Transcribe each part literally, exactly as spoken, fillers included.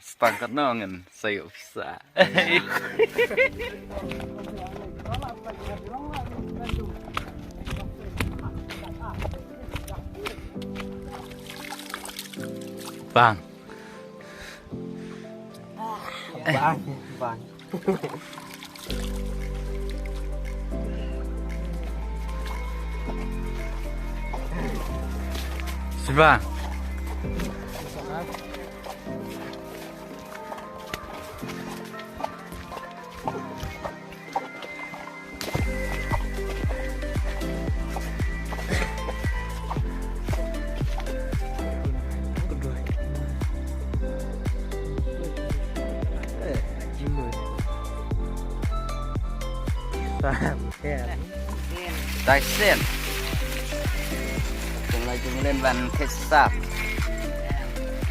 Stang katno ngin sa ïoh pisa. Bang. Bang, bang. Siva. Tyson. Jong la jong len ban khet sap.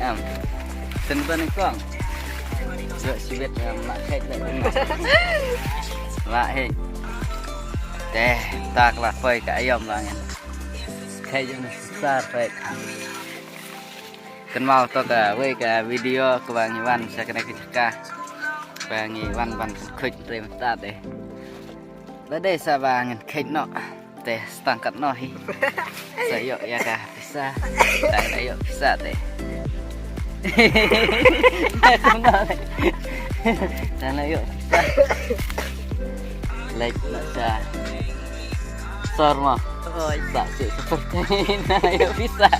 Em. Sen ban kong. Jok sibet em la khet le. La hei. Te tak la poi ka ayom la ngan. Khet jong sar poi. Kynmaw to kawei ka video kaba ngi wan sha kane ka jaka. Ba ngi wan ban khuid tre mynta te. Lada sa ba ngin kheit noh. Te stang katno hi. Sa ïoh ïa ka pisa. Tang da ïoh pisa te. Tang da ïoh pisa. Like na sa. Sor mo. Oi. Sa si super. Na ïoh pisa.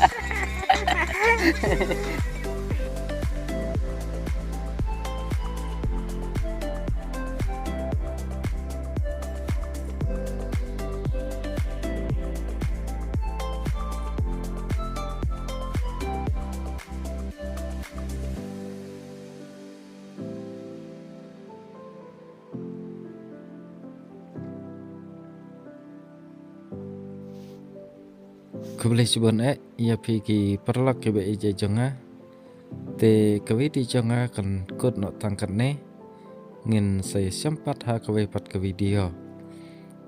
Khublei shibun eh ïa phi ki paralok kiba ïeit jong nga. Te ka video jong nga kan kut noh tang katne. Ngin sa ïashem pat ha kawei pat ka video.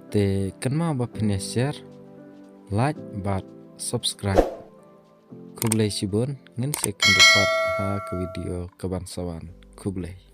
Te kynmaw ba phin ïa share, like bad subscribe. Khublei shibun, ngin sa ïakynduh pat ha ka video kaban sa wan. Khublei.